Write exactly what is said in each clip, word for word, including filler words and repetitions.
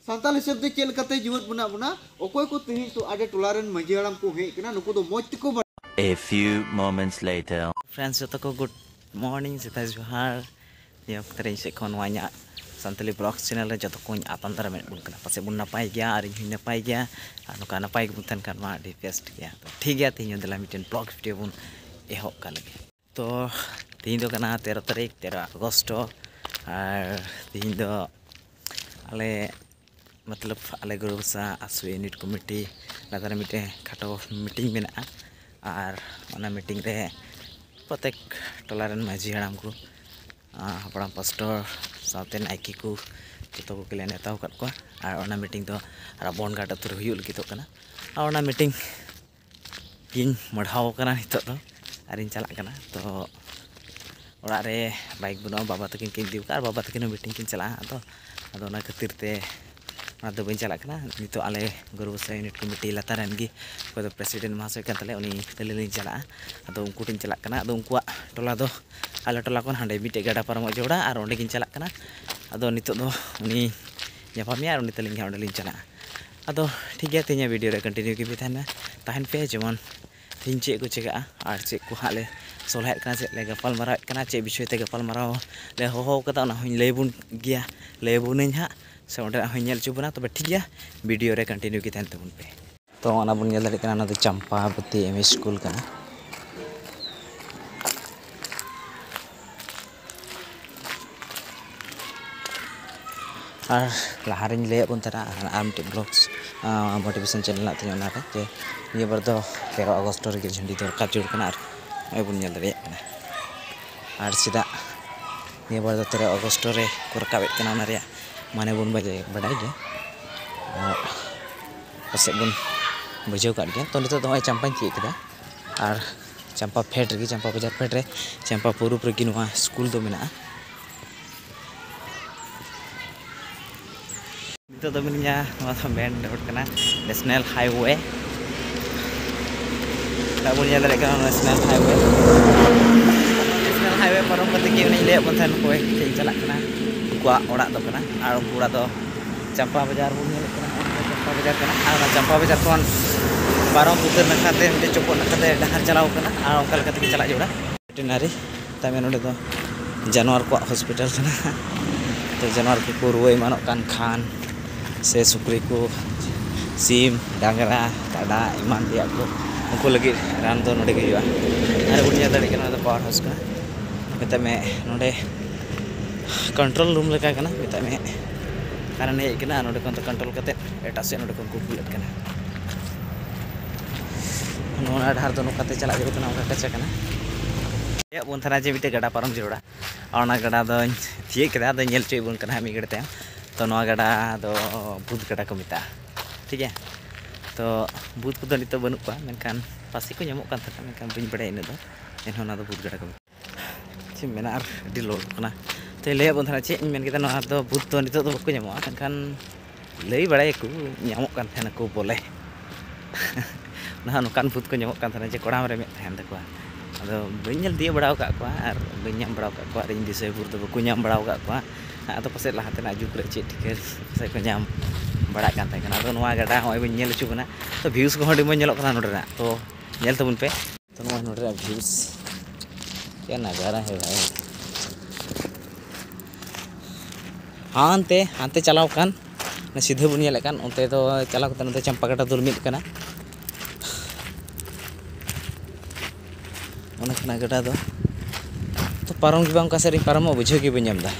ᱥᱟᱱᱛᱟᱲ ᱦᱤᱥᱟᱹᱵ ᱛᱮ ᱪᱮᱫ ᱞᱮᱠᱟᱛᱮ ᱡᱩᱣᱟᱹᱫ ᱢᱮᱱᱟᱜ ᱵᱚᱱᱟ, ᱚᱠᱚᱭ ᱠᱚ ᱛᱮᱦᱮᱧ ᱛᱚ ᱟᱞᱮ ᱴᱚᱞᱟ ᱨᱮᱱ ᱢᱟᱹᱡᱷᱤ ᱦᱟᱲᱟᱢ ᱠᱚ ᱦᱮᱡ ᱠᱟᱱᱟ, ᱱᱩᱠᱩ ᱫᱚ ᱢᱚᱡᱽ ᱛᱮᱠᱚ ᱵᱟᱲᱟᱭᱟ᱾ A few moments later. Friends, ᱡᱚᱛᱚ ᱠᱚ good morning, ᱥᱮᱛᱟᱜ ᱡᱚᱦᱟᱨ᱾ ᱱᱤᱭᱟᱹ ᱚᱠᱛᱮ ᱨᱮ ᱤᱧ ᱥᱮᱫ ᱠᱷᱚᱱ ᱱᱚᱣᱟ ᱤᱧᱟᱹᱜ ᱥᱟᱱᱛᱟᱞᱤ vlogs channel ᱨᱮ ᱡᱚᱛᱚ ᱠᱚᱧ ᱟᱛᱟᱝ ᱫᱟᱨᱟᱢᱮᱫ ᱵᱚᱱ ᱠᱟᱱᱟ᱾ ᱯᱟᱥᱮᱡ ᱵᱚᱱ ᱱᱟᱯᱟᱭ ᱜᱮᱭᱟ ᱟᱨ ᱤᱧ ᱦᱚᱸᱧ ᱱᱟᱯᱟᱭ ᱜᱮᱭᱟ, ᱟᱨ ᱱᱚᱝᱠᱟ ᱱᱟᱯᱟᱭ ᱜᱮᱵᱚᱱ ᱛᱟᱦᱮᱱ ᱠᱷᱟᱱ ᱢᱟ ᱟᱹᱰᱤ best ᱜᱮᱭᱟ᱾ ᱛᱚ ᱴᱷᱤᱠ ᱜᱮᱭᱟ, ᱛᱮᱦᱮᱧ ᱦᱚᱸ ᱫᱮᱞᱟ ᱢᱤᱫᱴᱮᱱ vlog video ᱵᱚᱱ ᱮᱦᱚᱵ ᱠᱟᱜ ᱞᱮᱜᱮ᱾ ᱛᱚ ᱛᱮᱦᱮᱧ ᱫᱚ ᱠᱟᱱᱟ ᱛᱮᱨᱚ ᱛᱟᱹᱨᱤᱠᱷ, ᱛᱮᱨᱚ ᱟᱜᱚᱥᱴ, ᱟᱨ ᱛᱮᱦᱮᱧ ᱫᱚ ᱟᱞᱮ ᱢᱚᱛᱞᱚᱵ ᱟᱞᱮ ᱜᱩᱨᱩ ᱵᱷᱟᱥᱟ ᱟᱥᱩ ᱤᱭᱩᱱᱤᱴ ᱠᱚᱢᱤᱴᱤ ᱞᱟᱛᱟᱨ ᱨᱮ ᱢᱤᱫᱴᱮᱱ ᱠᱷᱟᱴᱚ ᱢᱤᱴᱤᱝ ᱢᱮᱱᱟᱜᱼᱟ᱾ ᱟᱨ ᱚᱱᱟ ᱢᱤᱴᱤᱝ ᱨᱮ ᱯᱨᱚᱛᱮᱠ ᱴᱚᱞᱟ ᱨᱮᱱ ᱢᱟᱹᱡᱷᱤ ᱦᱟᱲᱟᱢ ᱠᱚ, ᱟᱨ ᱦᱟᱯᱲᱟᱢ ᱯᱟᱥᱴᱚᱨ ᱥᱟᱶᱛᱮ ᱱᱟᱭᱠᱮ ᱠᱚ ᱡᱚᱛᱚ ᱠᱚᱜᱮ ᱞᱮ ᱱᱮᱣᱛᱟ ᱟᱠᱟᱫ ᱠᱚᱣᱟ᱾ ᱟᱨ ᱚᱱᱟ ᱢᱤᱴᱤᱝ ᱫᱚ ᱨᱟᱵᱚᱱᱜᱷᱟᱴ ᱟᱹᱛᱩ ᱨᱮ ᱦᱩᱭᱩᱜ ᱞᱟᱹᱜᱤᱫᱚᱜ ᱠᱟᱱᱟ᱾ ᱟᱨ ᱚᱱᱟ ᱢᱤᱴᱤᱝ ᱜᱤᱧ ᱢᱚᱲᱦᱟᱣ ᱠᱟᱱᱟ ᱱᱤᱛᱚᱜ ᱫᱚ, ᱟᱨᱤᱧ ᱪᱟᱞᱟᱜ ᱠᱟᱱᱟ᱾ ᱛᱚ ᱚᱲᱟᱜ ᱨᱮ ᱵᱟᱭᱤᱠ ᱵᱟᱹᱱᱩᱜᱼᱟ, ᱵᱟᱵᱟ ᱛᱟᱹᱠᱤᱱ ᱠᱤᱱ ᱤᱫᱤ ᱠᱟᱜᱼᱟ, ᱟᱨ ᱵᱟᱵᱟ ᱛᱟᱹᱠᱤᱱ ᱦᱚᱸ ᱢᱤᱴᱤᱝ ᱠᱤᱱ ᱪᱟᱞᱟᱜᱼᱟ᱾ ᱟᱫᱚ ᱟᱫᱚ ᱚᱱᱟ ᱠᱷᱟᱹᱛᱤᱨ ᱛᱮ ᱚᱱᱟ ᱫᱚ ᱵᱟᱹᱧ ᱪᱟᱞᱟᱜ ᱠᱟᱱᱟ᱾ ᱱᱤᱛᱚᱜ ᱟᱞᱮ ᱜᱩᱨᱩ ᱵᱷᱟᱥᱟ ᱤᱭᱩᱱᱤᱴ ᱠᱚᱢᱤᱴᱤ ᱞᱟᱛᱟᱨ ᱨᱮᱱ ᱜᱮ ᱚᱠᱚᱭ ᱫᱚ ᱯᱨᱮᱥᱤᱰᱮᱱᱴ ᱢᱚᱦᱟᱥᱚᱭ ᱠᱟᱱ ᱛᱟᱞᱮᱭᱟ, ᱩᱱᱤ ᱛᱟᱹᱞᱤᱧ ᱞᱤᱧ ᱪᱟᱞᱟᱜᱼᱟ᱾ ᱟᱫᱚ ᱩᱱᱠᱩ ᱴᱷᱮᱱ ᱪᱟᱞᱟᱜ ᱠᱟᱱᱟ᱾ ᱟᱫᱚ ᱩᱱᱠᱩᱣᱟᱜ ᱴᱚᱞᱟ ᱫᱚ ᱟᱞᱮ ᱴᱚᱞᱟ ᱠᱷᱚᱱ ᱦᱟᱸᱰᱮ ᱢᱤᱫᱴᱮᱡ ᱜᱟᱰᱟ ᱯᱟᱨᱚᱢᱚᱜ ᱡᱚᱲᱟ, ᱟᱨ ᱚᱸᱰᱮ ᱜᱤᱧ ᱪᱟᱞᱟᱜ ᱠᱟᱱᱟ᱾ ᱟᱫᱚ ᱱᱤᱛᱚᱜ ᱫᱚ ᱩᱱᱤ ᱧᱟᱯᱟᱢᱮᱭᱟ ᱟᱨ ᱩᱱᱤ ᱛᱟᱹᱞᱤᱧ ᱜᱮ ᱦᱟᱸᱜ ᱚᱸᱰᱮ ᱞᱤᱧ ᱪᱟᱞᱟᱜᱼᱟ᱾ ᱟᱫᱚ ᱴᱷᱤᱠ ᱜᱮᱭᱟ, ᱛᱮᱦᱮᱧᱟᱜ ᱵᱷᱤᱰᱤᱭᱳ ᱨᱮ ᱠᱚᱱᱴᱤᱱᱤᱭᱩ ᱜᱮ ᱛᱟᱦᱮᱱᱟ, ᱛᱟᱦᱮᱱ ᱯᱮ, ᱡᱮᱢᱚᱱ ᱛᱮᱦᱮᱧ ᱪᱮᱫ ᱠᱚ ᱪᱤᱠᱟᱹᱜᱼᱟ ᱟᱨ ᱪᱮᱫ ᱠᱚ ᱦᱟᱸᱜ ᱞᱮ ᱥᱚᱞᱦᱮᱭᱮᱫ ᱠᱟᱱᱟ, ᱪᱮᱫ ᱞᱮ ᱜᱟᱯᱟᱞ ᱢᱟᱨᱟᱣᱮᱫ ᱠᱟᱱᱟ, ᱪᱮᱫ ᱵᱤᱥᱚᱭ ᱛᱮ ᱜᱟᱯᱟᱞ ᱢᱟᱨᱟᱣ ᱞᱮ ᱦᱚᱦᱚ ᱠᱟᱫᱟ, ᱚᱱᱟ ᱦᱚᱸᱧ ᱞᱟᱹᱭ ᱵᱚᱱ ᱜᱮᱭᱟ, ᱞᱟᱹᱭ ᱵᱚᱱᱟᱹᱧ ᱦᱟᱸᱜ, ᱥᱮ ᱚᱸᱰᱮᱱᱟᱜ ᱦᱚᱸᱧ ᱧᱮᱞ ᱦᱚᱪᱚ ᱵᱚᱱᱟ᱾ ᱛᱚᱵᱮ ᱴᱷᱤᱠ ᱜᱮᱭᱟ, ᱵᱷᱤᱰᱤᱭᱳ ᱨᱮ ᱠᱚᱱᱴᱤᱱᱤᱭᱩ ᱜᱮ ᱛᱟᱦᱮᱱ ᱛᱟᱵᱚᱱ ᱯᱮ᱾ ᱛᱚ ᱚᱱᱟ ᱵᱚᱱ ᱧᱮᱞ ᱫᱟᱲᱮᱭᱟᱜ ᱠᱟᱱᱟ, ᱚᱱᱟ ᱫᱚ ᱪᱟᱢᱯᱟᱵᱚᱛᱤ ᱮᱢ ᱤ ᱥᱠᱩᱞ ᱠᱟᱱᱟ᱾ ᱟᱨ ᱞᱟᱦᱟᱨᱮᱧ ᱞᱟᱹᱭᱟᱫ ᱵᱚᱱ ᱛᱟᱦᱮᱱᱟ, ᱟᱨ ᱢᱤᱫᱴᱮᱡ ᱵᱞᱚᱜᱥ ᱢᱳᱴᱤᱵᱷᱮᱥᱚᱱ ᱪᱮᱱᱮᱞ ᱢᱮᱱᱟᱜ ᱛᱤᱧᱟᱹ, ᱚᱱᱟᱨᱮ ᱡᱮ ᱱᱤᱭᱟᱹ ᱵᱟᱨ ᱫᱚ ᱛᱮᱨᱚ ᱟᱜᱚᱥᱴ ᱨᱮᱜᱮ ᱡᱷᱟᱹᱱᱰᱤ ᱫᱚ ᱨᱟᱠᱟᱵ ᱡᱟᱹᱨᱩᱲ ᱠᱟᱱᱟ᱾ ᱟᱨ ᱱᱚᱜᱼᱚᱭ ᱵᱚᱱ ᱧᱮᱞ ᱫᱟᱲᱮᱭᱟᱜ ᱠᱟᱱᱟ᱾ ᱟᱨ ᱪᱮᱫᱟᱜ ᱱᱤᱭᱟᱹ ᱵᱟᱨ ᱫᱚ ᱛᱮᱨᱚ ᱟᱜᱚᱥᱴ ᱨᱮ ᱠᱚ ᱨᱟᱠᱟᱵᱮᱫ ᱠᱟᱱᱟ, ᱚᱱᱟ ᱨᱮᱭᱟᱜ ᱢᱟᱱᱮ ᱵᱚᱱ ᱵᱟᱡᱟᱭ ᱵᱟᱰᱟᱭ ᱜᱮᱭᱟ, ᱟᱨ ᱯᱟᱥᱮᱡ ᱵᱚᱱ ᱵᱩᱡᱷᱟᱹᱣ ᱠᱟᱜ ᱜᱮᱭᱟ᱾ ᱛᱚ ᱱᱤᱛᱚᱜ ᱫᱚ ᱱᱚᱜᱼᱚᱭ ᱪᱟᱢᱯᱟᱧ ᱛᱤᱭᱳᱜ ᱠᱮᱫᱟ, ᱟᱨ ᱪᱟᱢᱯᱟ ᱯᱷᱮᱰ ᱨᱮᱜᱮ, ᱪᱟᱢᱯᱟ ᱵᱟᱡᱟᱨ ᱯᱷᱮᱰ ᱨᱮ, ᱪᱟᱢᱯᱟ ᱯᱩᱨᱩᱵ ᱨᱮᱜᱮ ᱱᱚᱣᱟ ᱥᱠᱩᱞ ᱫᱚ ᱢᱮᱱᱟᱜᱼᱟ᱾ ᱱᱤᱛᱚᱜ ᱫᱚ ᱢᱤᱱᱟᱹᱧᱟ, ᱱᱚᱣᱟ ᱫᱚ ᱢᱮᱱ ᱨᱳᱰ ᱠᱟᱱᱟ, ᱱᱮᱥᱱᱟᱞ ᱦᱟᱭᱣᱮ᱾ ᱱᱚᱜᱼᱚᱭ ᱵᱚᱱ ᱧᱮᱞ ᱫᱟᱲᱮᱭᱟᱜ ᱠᱟᱱᱟ ᱱᱮᱥᱱᱟᱞ ᱦᱟᱭᱣᱮ᱾ ᱱᱮᱥᱱᱟᱞ ᱦᱟᱭᱣᱮ ᱯᱟᱨᱚᱢ ᱠᱟᱛᱮ ᱜᱮ ᱚᱱᱮᱧ ᱞᱟᱹᱭᱟᱫ ᱵᱚᱱ ᱛᱟᱦᱮᱱ, ᱚᱠᱚᱭ ᱴᱷᱮᱱ ᱤᱧ ᱪᱟᱞᱟᱜ ᱠᱟᱱᱟ, ᱩᱱᱠᱩᱣᱟᱜ ᱚᱲᱟᱜ ᱫᱚ ᱠᱟᱱᱟ᱾ ᱟᱨ ᱩᱱᱠᱩ ᱚᱲᱟᱜ ᱫᱚ ᱪᱟᱢᱯᱟ ᱵᱟᱡᱟᱨ ᱵᱚᱱ ᱧᱮᱞᱮᱫ ᱠᱟᱱᱟ, ᱱᱚᱜᱼᱚᱭ ᱱᱚᱝᱠᱟ ᱪᱟᱢᱯᱟ ᱵᱟᱡᱟᱨ ᱠᱟᱱᱟ᱾ ᱟᱨ ᱚᱱᱟ ᱪᱟᱢᱯᱟ ᱵᱟᱡᱟᱨ ᱠᱷᱚᱱ ᱯᱟᱨᱚᱢ ᱩᱛᱟᱹᱨ ᱱᱟᱠᱷᱟᱛᱮ ᱢᱤᱫᱴᱮᱡ ᱪᱚᱯᱚᱫ ᱱᱟᱠᱷᱟᱛᱮ ᱰᱟᱦᱟᱨ ᱪᱟᱞᱟᱣ ᱠᱟᱱᱟ, ᱟᱨ ᱚᱱᱠᱟ ᱞᱮᱠᱟ ᱛᱮᱜᱮ ᱪᱟᱞᱟᱜ ᱡᱟᱹᱨᱩᱲᱟ᱾ ᱵᱷᱮᱴᱮᱨᱤᱱᱟᱨᱤ ᱛᱟᱭᱢᱮ ᱱᱚᱰᱮ ᱫᱚ ᱡᱟᱱᱣᱟᱨ ᱠᱚᱣᱟᱜ ᱦᱚᱥᱯᱤᱴᱟᱞ ᱠᱟᱱᱟ᱾ ᱛᱚ ᱡᱟᱱᱣᱟᱨ ᱠᱚᱠᱚ ᱨᱩᱣᱟᱹ ᱮᱢᱟᱱᱚᱜ ᱠᱟᱱ ᱠᱷᱟᱱ, ᱥᱮ ᱥᱩᱠᱨᱤ ᱠᱚ, ᱥᱤᱢ, ᱰᱟᱝᱨᱟ, ᱠᱟᱰᱟ ᱮᱢᱟᱱ ᱛᱮᱭᱟᱜ ᱠᱚ, ᱩᱱᱠᱩ ᱞᱟᱹᱜᱤᱫ ᱨᱟᱱ ᱫᱚ ᱱᱚᱰᱮ ᱜᱮ ᱦᱩᱭᱩᱜᱼᱟ᱾ ᱟᱨ ᱵᱚᱱ ᱧᱮᱞ ᱫᱟᱲᱮᱭᱟᱜ ᱠᱟᱱᱟ, ᱱᱚᱣᱟ ᱫᱚ ᱯᱟᱣᱟᱨ ᱦᱟᱣᱩᱥ ᱠᱟᱱᱟ᱾ ᱢᱮᱛᱟᱜ ᱢᱮ ᱱᱚᱰᱮ ᱠᱚᱱᱴᱨᱳᱞ ᱨᱩᱢ ᱞᱮᱠᱟ ᱠᱟᱱᱟ᱾ ᱢᱮᱛᱟᱜ ᱢᱮ ᱠᱟᱨᱮᱱᱴ ᱦᱮᱡ ᱠᱟᱱᱟ, ᱱᱚᱰᱮ ᱠᱷᱚᱱ ᱫᱚ ᱠᱚᱱᱴᱨᱳᱞ ᱠᱟᱛᱮ ᱮᱴᱟᱜ ᱥᱮᱫ ᱱᱚᱰᱮ ᱠᱷᱚᱱ ᱠᱚ ᱠᱩᱞᱮᱫ ᱠᱟᱱᱟ᱾ ᱱᱚᱣᱟ ᱰᱟᱦᱟᱨ ᱫᱚ ᱱᱚᱝᱠᱟ ᱛᱮ ᱪᱟᱞᱟᱜ ᱡᱟᱹᱨᱩᱲ ᱠᱟᱱᱟ, ᱚᱱᱠᱟ ᱠᱟᱪᱟ ᱠᱟᱱᱟ᱾ ᱞᱟᱹᱭᱟᱫ ᱵᱚᱱ ᱛᱟᱦᱮᱱᱟ ᱡᱮ ᱢᱤᱫᱴᱮᱡ ᱜᱟᱰᱟ ᱯᱟᱨᱚᱢ ᱡᱟᱹᱨᱩᱲᱟ, ᱟᱨ ᱚᱱᱟ ᱜᱟᱰᱟ ᱫᱚᱧ ᱛᱤᱭᱳᱜ ᱠᱮᱫᱟ, ᱟᱫᱚᱧ ᱧᱮᱞ ᱦᱚᱪᱚᱭᱮᱫ ᱵᱚᱱ ᱠᱟᱱᱟ ᱦᱟᱸᱜ ᱢᱤᱫ ᱜᱷᱟᱹᱲᱤ ᱛᱟᱭᱚᱢ᱾ ᱛᱚ ᱱᱚᱣᱟ ᱜᱟᱰᱟ ᱫᱚ ᱵᱷᱩᱛ ᱜᱟᱰᱟ ᱠᱚ ᱢᱮᱛᱟᱜᱼᱟ, ᱴᱷᱤᱠ ᱜᱮᱭᱟ᱾ ᱛᱚ ᱵᱷᱩᱛ ᱠᱚᱫᱚ ᱱᱤᱛᱚᱜ ᱵᱟᱹᱱᱩᱜ ᱠᱚᱣᱟ, ᱢᱮᱱᱠᱷᱟᱱ ᱯᱟᱥᱮᱡ ᱠᱚ ᱧᱟᱢᱚᱜ ᱠᱟᱱ ᱛᱟᱦᱮᱱᱟ, ᱢᱮᱱᱠᱷᱟᱱ ᱵᱟᱹᱧ ᱵᱟᱲᱟᱭᱟ ᱤᱱᱟᱹᱜ ᱫᱚ᱾ ᱮᱱᱦᱚᱸ ᱚᱱᱟ ᱫᱚ ᱵᱷᱩᱛ ᱜᱟᱰᱟ ᱠᱚ ᱢᱮᱛᱟᱜᱼᱟ᱾ ᱪᱮᱫ ᱮᱢ ᱢᱮᱱᱟ, ᱟᱨ ᱟᱹᱰᱤ ᱞᱚᱞᱚ ᱠᱟᱱᱟ᱾ ᱛᱚᱧ ᱞᱟᱹᱭᱟᱫ ᱵᱚᱱ ᱛᱟᱦᱮᱱᱟ, ᱪᱮᱫ ᱤᱧ ᱢᱮᱱ ᱠᱮᱫᱟ, ᱱᱚᱣᱟ ᱫᱚ ᱵᱷᱩᱛ ᱫᱚ ᱱᱤᱛᱚᱜ ᱫᱚ ᱵᱟᱠᱚ ᱧᱟᱢᱚᱜᱼᱟ, ᱢᱮᱱᱠᱷᱟᱱ ᱞᱟᱹᱭ ᱵᱟᱲᱟᱭᱟᱠᱚ ᱧᱟᱢᱚᱜ ᱠᱟᱱ ᱛᱟᱦᱮᱱᱟᱠᱚ ᱵᱚᱞᱮ᱾ ᱱᱟᱦᱟᱜ ᱱᱚᱝᱠᱟᱱ ᱵᱷᱩᱛ ᱠᱚ ᱧᱟᱢᱚᱜ ᱠᱟᱱ ᱛᱟᱦᱮᱱᱟ ᱡᱮ ᱠᱚᱲᱟᱢ ᱨᱮ ᱢᱮᱫ ᱛᱟᱦᱮᱱ ᱛᱟᱠᱚᱣᱟ᱾ ᱟᱫᱚ ᱵᱟᱹᱧ ᱧᱮᱞ ᱛᱤᱭᱳᱜ ᱵᱟᱲᱟ ᱟᱠᱟᱫ ᱠᱚᱣᱟ ᱟᱨ ᱵᱟᱹᱧ ᱧᱟᱢ ᱵᱟᱲᱟ ᱟᱠᱟᱫ ᱠᱚᱣᱟ, ᱟᱨ ᱤᱧ ᱫᱤᱥᱟᱹ ᱵᱷᱳᱨ ᱫᱚ ᱵᱟᱠᱚ ᱧᱟᱢ ᱵᱟᱲᱟ ᱟᱠᱟᱫ ᱠᱚᱣᱟ᱾ ᱟᱫᱚ ᱯᱟᱥᱮᱡ ᱞᱟᱦᱟ ᱛᱮᱱᱟᱜ ᱡᱩᱜᱽ ᱨᱮ ᱪᱮᱫ ᱴᱷᱤᱠᱟᱹ ᱯᱟᱥᱮᱡ ᱠᱚ ᱧᱟᱢ ᱵᱟᱲᱟᱜ ᱠᱟᱱ ᱛᱟᱦᱮᱸ ᱠᱟᱱᱟ᱾ ᱟᱫᱚ ᱱᱚᱣᱟ ᱜᱟᱰᱟ ᱦᱚᱸᱜᱼᱚᱭ ᱵᱟᱹᱧ ᱧᱮᱞ ᱦᱚᱪᱚ ᱠᱟᱱᱟ, ᱛᱚ ᱵᱷᱤᱭᱩᱥ ᱠᱚᱦᱚᱸ ᱟᱹᱰᱤ ᱢᱚᱡᱽ ᱧᱮᱞᱚᱜ ᱠᱟᱱᱟ ᱱᱚᱰᱮᱱᱟᱜ, ᱛᱚ ᱧᱮᱞ ᱛᱟᱵᱚᱱ ᱯᱮ᱾ ᱛᱚ ᱱᱚᱜᱼᱚᱭ ᱱᱚᱰᱮᱱᱟᱜ ᱵᱷᱤᱭᱩᱥ, ᱠᱮ ᱱᱟᱡᱟᱨᱟ ᱦᱮ ᱵᱷᱟᱭ᱾ ᱦᱟᱱᱛᱮ, ᱦᱟᱱᱛᱮ ᱪᱟᱞᱟᱣ ᱠᱟᱱ, ᱚᱱᱟ ᱥᱤᱫᱷᱟᱹ ᱵᱚᱱ ᱧᱮᱞᱮᱫ ᱠᱟᱱ, ᱚᱱᱛᱮ ᱫᱚ ᱪᱟᱞᱟᱣ ᱠᱟᱛᱮ ᱱᱚᱛᱮ ᱪᱟᱢᱯᱟ ᱜᱟᱰᱟ ᱫᱚ ᱢᱤᱫ ᱠᱟᱱᱟ᱾ ᱚᱱᱟ ᱠᱟᱱᱟ ᱜᱟᱰᱟ ᱫᱚ᱾ ᱛᱚ ᱯᱟᱨᱚᱢ ᱜᱮ ᱵᱟᱝ, ᱚᱠᱟ ᱥᱮᱫ ᱨᱤᱧ ᱯᱟᱨᱚᱢᱚᱜ ᱵᱩᱡᱷᱟᱹᱣ ᱜᱮ ᱵᱟᱹᱧ ᱧᱟᱢ ᱮᱫᱟ᱾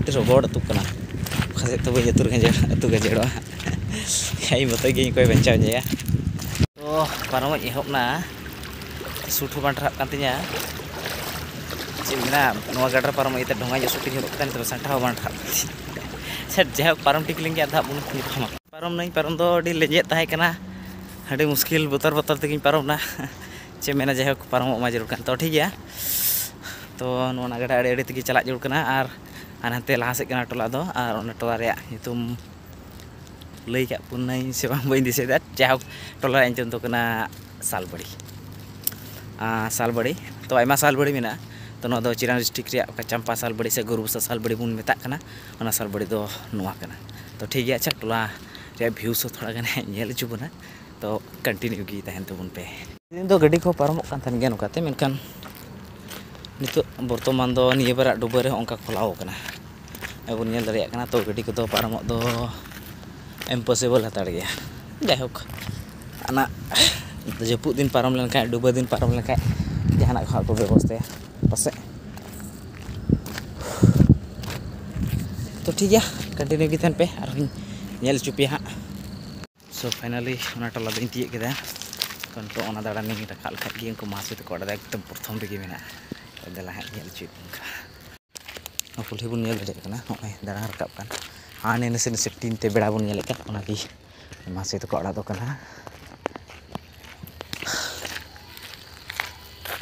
ᱟᱹᱰᱤ ᱨᱚᱜᱚᱲ ᱟᱹᱛᱩᱜ ᱠᱟᱱᱟ, ᱚᱠᱟ ᱥᱮᱫ ᱛᱮ ᱵᱟᱹᱧ ᱟᱹᱛᱩ ᱜᱟᱡᱮᱲ-, ᱟᱹᱛᱩ ᱜᱟᱡᱮᱲᱚᱜᱼᱟ᱾ ᱤᱧ ᱢᱚᱛᱚ ᱜᱮ ᱤᱧ ᱚᱠᱚᱭ ᱵᱟᱧᱪᱟᱣ ᱧᱮᱭᱟ᱾ ᱛᱚ ᱯᱟᱨᱚᱢᱤᱧ ᱮᱦᱚᱵ ᱮᱱᱟ, ᱥᱩᱴ ᱦᱚᱸ ᱵᱟᱝ ᱴᱟᱨᱦᱟᱜ ᱠᱟᱱ ᱛᱤᱧᱟᱹ᱾ ᱪᱮᱫ ᱮᱢ ᱢᱮᱱᱟ, ᱱᱚᱣᱟ ᱜᱟᱰᱟ ᱨᱮ ᱯᱟᱨᱚᱢᱚᱜ ᱤᱭᱟᱹᱛᱮ ᱰᱷᱚᱸᱜᱟ ᱧᱚᱜ ᱥᱩᱴ ᱤᱧ ᱦᱚᱨᱚᱜ ᱠᱮᱫᱟ, ᱱᱤᱛᱚᱜ ᱥᱟᱱᱴᱷᱟ ᱦᱚᱸ ᱵᱟᱝ ᱴᱟᱨᱦᱟᱜ ᱠᱟᱱ ᱛᱤᱧᱟᱹ᱾ ᱥᱮ ᱡᱟᱭᱦᱳᱠ, ᱯᱟᱨᱚᱢ ᱴᱷᱤᱠ ᱞᱮᱱ ᱜᱮᱭᱟ, ᱟᱫᱚ ᱦᱟᱸᱜ ᱵᱚᱱ ᱧᱟᱯᱟᱢᱟ᱾ ᱯᱟᱨᱚᱢ ᱱᱟᱹᱧ, ᱯᱟᱨᱚᱢ ᱫᱚ ᱟᱹᱰᱤ ᱞᱮᱸᱡᱮᱫ ᱛᱟᱦᱮᱸ ᱠᱟᱱᱟ, ᱟᱹᱰᱤ ᱢᱩᱥᱠᱤᱞ ᱵᱚᱛᱚᱨ ᱵᱚᱛᱚᱨ ᱛᱮᱜᱤᱧ ᱯᱟᱨᱚᱢ ᱮᱱᱟ᱾ ᱪᱮᱫ ᱮᱢ ᱢᱮᱱᱟ, ᱡᱟᱭᱦᱳᱠ, ᱯᱟᱨᱚᱢᱚᱜ ᱢᱟ ᱡᱟᱹᱨᱩᱲ ᱠᱟᱱ᱾ ᱛᱚ ᱴᱷᱤᱠ ᱜᱮᱭᱟ, ᱛᱚ ᱱᱚᱣᱟ ᱜᱟᱰᱟ ᱟᱲᱮ ᱟᱲᱮ ᱛᱮᱜᱮ ᱪᱟᱞᱟᱜ ᱡᱟᱹᱨᱩᱲ ᱠᱟᱱᱟ᱾ ᱟᱨ ᱟᱨ ᱦᱟᱱᱛᱮ ᱞᱟᱦᱟ ᱥᱮᱫ ᱠᱟᱱᱟ ᱴᱚᱞᱟ ᱫᱚ, ᱟᱨ ᱚᱱᱟ ᱴᱚᱞᱟ ᱨᱮᱭᱟᱜ ᱧᱩᱛᱩᱢ ᱞᱟᱹᱭ ᱠᱟᱜ ᱵᱚᱱᱟᱹᱧ ᱥᱮ ᱵᱟᱝ, ᱵᱟᱹᱧ ᱫᱤᱥᱟᱹᱭᱮᱫᱟ᱾ ᱡᱟᱭᱦᱳᱠ, ᱴᱚᱞᱟ ᱨᱮᱭᱟᱜ ᱧᱩᱛᱩᱢ ᱫᱚ ᱠᱟᱱᱟ ᱥᱟᱞᱵᱟᱲᱤ᱾ ᱟᱨ ᱥᱟᱞᱵᱟᱲᱤ, ᱛᱚ ᱟᱭᱢᱟ ᱥᱟᱞᱵᱟᱲᱤ ᱢᱮᱱᱟᱜᱼᱟ, ᱛᱚ ᱱᱚᱣᱟ ᱫᱚ ᱪᱤᱨᱟᱝ ᱰᱤᱥᱴᱨᱤᱠᱴ ᱨᱮᱭᱟᱜ ᱚᱠᱟ ᱪᱟᱢᱯᱟ ᱥᱟᱞᱵᱟᱲᱤ ᱥᱮ ᱜᱩᱨᱩ ᱵᱚᱥᱟ ᱥᱟᱞᱵᱟᱲᱤ ᱵᱚᱱ ᱢᱮᱛᱟᱜ ᱠᱟᱱᱟ, ᱚᱱᱟ ᱥᱟᱞᱵᱟᱲᱤ ᱫᱚ ᱱᱚᱣᱟ ᱠᱟᱱᱟ᱾ ᱛᱚ ᱴᱷᱤᱠ ᱜᱮᱭᱟ, ᱟᱪᱪᱷᱟ, ᱴᱚᱞᱟ ᱨᱮᱭᱟᱜ ᱵᱷᱤᱭᱩᱥ ᱦᱚᱸ ᱛᱷᱚᱲᱟ ᱜᱟᱱ ᱧᱮᱞ ᱦᱚᱪᱚ ᱵᱚᱱᱟ᱾ ᱛᱚ ᱠᱚᱱᱴᱤᱱᱤᱭᱩ ᱜᱮ ᱛᱟᱦᱮᱱ ᱛᱟᱵᱚᱱ ᱯᱮ᱾ ᱫᱤᱱ ᱫᱚ ᱜᱟᱹᱰᱤ ᱠᱚ ᱯᱟᱨᱚᱢᱚᱜ ᱠᱟᱱ ᱛᱟᱦᱮᱱ ᱜᱮᱭᱟ ᱱᱚᱝᱠᱟᱛᱮ, ᱢᱮᱱᱠᱷᱟᱱ ᱱᱤᱛᱚᱜ ᱵᱚᱨᱛᱚᱢᱟᱱ ᱫᱚ ᱱᱤᱭᱟᱹ ᱵᱟᱨᱟᱜ ᱰᱩᱵᱟᱹ ᱨᱮᱦᱚᱸ ᱚᱱᱠᱟ ᱠᱷᱚᱞᱟᱣ ᱠᱟᱱᱟ᱾ ᱟᱵᱚ ᱵᱚᱱ ᱧᱮᱞ ᱫᱟᱲᱮᱭᱟᱜ ᱠᱟᱱᱟ, ᱛᱚ ᱜᱟᱹᱰᱤ ᱠᱚᱫᱚ ᱯᱟᱨᱚᱢᱚᱜ ᱫᱚ ᱤᱢᱯᱚᱥᱤᱵᱚᱞ ᱦᱟᱛᱟᱲ ᱜᱮᱭᱟ᱾ ᱡᱟᱭᱦᱳᱠ, ᱚᱱᱟ ᱡᱟᱹᱯᱩᱫ ᱫᱤᱱ ᱯᱟᱨᱚᱢ ᱞᱮᱱᱠᱷᱟᱱ, ᱰᱩᱵᱟᱹ ᱫᱤᱱ ᱯᱟᱨᱚᱢ ᱞᱮᱱᱠᱷᱟᱱ ᱡᱟᱦᱟᱱᱟᱜ ᱠᱚ ᱦᱟᱸᱜ ᱠᱚ ᱵᱮᱵᱚᱥᱛᱷᱟᱭᱟ ᱯᱟᱥᱮᱡ᱾ ᱛᱚ ᱴᱷᱤᱠ ᱜᱮᱭᱟ, ᱠᱚᱱᱴᱤᱱᱤᱭᱩ ᱜᱮ ᱛᱟᱦᱮᱱ ᱯᱮ, ᱟᱨᱦᱚᱸᱧ ᱧᱮᱞ ᱦᱚᱪᱚ ᱯᱮᱭᱟ ᱦᱟᱸᱜ᱾ ᱥᱳ ᱯᱷᱟᱭᱱᱟᱞᱤ ᱚᱱᱟ ᱴᱚᱞᱟ ᱫᱚᱧ ᱛᱤᱭᱳᱜ ᱠᱮᱫᱟ᱾ ᱛᱚ ᱱᱤᱛᱚᱜ ᱚᱱᱟ ᱫᱟᱬᱟᱱᱤᱧ ᱨᱟᱠᱟᱵ ᱞᱮᱠᱷᱟᱡ ᱜᱮ ᱩᱱᱠᱩ ᱢᱟᱦᱟᱥᱮ ᱛᱟᱠᱚ ᱚᱲᱟᱜ ᱫᱚ ᱮᱠᱫᱚᱢ ᱯᱨᱚᱛᱷᱚᱢ ᱨᱮᱜᱮ ᱢᱮᱱᱟᱜᱼᱟ᱾ ᱛᱚ ᱫᱮᱞᱟ ᱦᱟᱸᱜ ᱧᱮᱞ ᱦᱚᱪᱚᱭᱮᱫ ᱵᱚᱱ ᱠᱷᱟᱱ᱾ ᱱᱚᱣᱟ ᱠᱩᱞᱦᱤ ᱵᱚᱱ ᱧᱮᱞ ᱫᱟᱲᱮᱭᱟᱜ ᱠᱟᱱᱟ, ᱱᱚᱜᱼᱚᱭ ᱫᱟᱬᱟᱱ ᱨᱟᱠᱟᱵ ᱠᱟᱱ ᱦᱟᱱᱮ ᱱᱟᱥᱮ ᱱᱟᱥᱮ ᱴᱤᱱ ᱛᱮ ᱵᱮᱲᱟ ᱵᱚᱱ ᱧᱮᱞᱮᱫ ᱠᱟᱱ, ᱚᱱᱟᱜᱮ ᱢᱟᱦᱟᱥᱮ ᱛᱟᱠᱚ ᱚᱲᱟᱜ ᱫᱚ ᱠᱟᱱᱟ᱾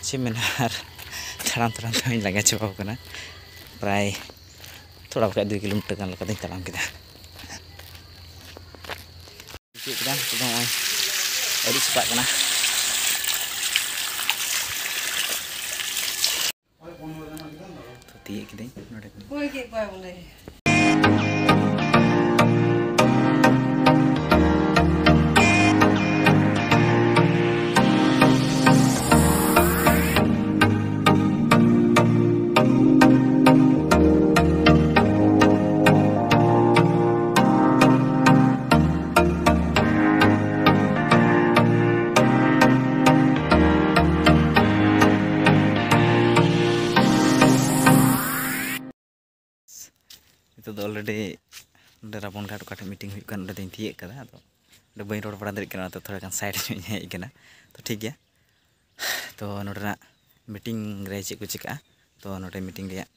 ᱪᱮᱫ ᱢᱮᱱᱟ, ᱟᱨ ᱛᱟᱲᱟᱢ ᱛᱟᱲᱟᱢ ᱛᱮᱦᱚᱸᱧ ᱞᱟᱸᱜᱟ ᱪᱟᱵᱟᱣ ᱠᱟᱱᱟ᱾ ᱯᱨᱟᱭ ᱛᱷᱚᱲᱟ ᱵᱟᱠᱷᱟᱡ ᱫᱩᱭ ᱠᱤᱞᱳᱢᱤᱴᱟᱨ ᱜᱟᱱ ᱞᱮᱠᱟ ᱫᱚᱧ ᱛᱟᱲᱟᱢ ᱠᱮᱫᱟ᱾ ᱪᱮᱫ ᱠᱮᱫᱟ ᱱᱤᱛᱚᱜ ᱫᱚ ᱱᱚᱜᱼᱚᱭ ᱟᱹᱨᱩᱵ ᱥᱟᱯᱷᱟᱜ ᱠᱟᱱᱟ᱾ ᱛᱚ ᱛᱤᱭᱳᱜ ᱠᱤᱫᱟᱹᱧ ᱱᱚᱰᱮ ᱠᱷᱚᱱ᱾ ᱚᱠᱚᱭ ᱜᱮ ᱵᱟᱭ ᱵᱚᱞᱮ᱾ ᱱᱤᱛᱚᱜ ᱫᱚ ᱚᱞᱨᱮᱰᱤ ᱱᱚᱰᱮ ᱨᱟᱵᱚᱱ ᱜᱷᱟᱴ ᱚᱠᱟ ᱴᱷᱮᱱ ᱢᱤᱴᱤᱝ ᱦᱩᱭᱩᱜ ᱠᱟᱱ, ᱚᱸᱰᱮ ᱫᱚᱧ ᱛᱤᱭᱳᱜ ᱠᱟᱫᱟ᱾ ᱟᱫᱚ ᱚᱸᱰᱮ ᱵᱟᱹᱧ ᱨᱚᱲ ᱵᱟᱲᱟ ᱫᱟᱲᱮᱭᱟᱜ ᱠᱟᱱᱟ, ᱚᱱᱟᱛᱮ ᱛᱷᱚᱲᱟ ᱜᱟᱱ ᱥᱟᱭᱤᱰ ᱧᱚᱜ ᱤᱧ ᱦᱮᱡ ᱠᱟᱱᱟ᱾ ᱛᱚ ᱴᱷᱤᱠ ᱜᱮᱭᱟ, ᱛᱚ ᱱᱚᱰᱮᱱᱟᱜ ᱢᱤᱴᱤᱝ ᱨᱮ ᱪᱮᱫ ᱠᱚ ᱪᱤᱠᱟᱹᱜᱼᱟ, ᱛᱚ ᱱᱚᱰᱮ ᱢᱤᱴᱤᱝ ᱨᱮᱭᱟᱜ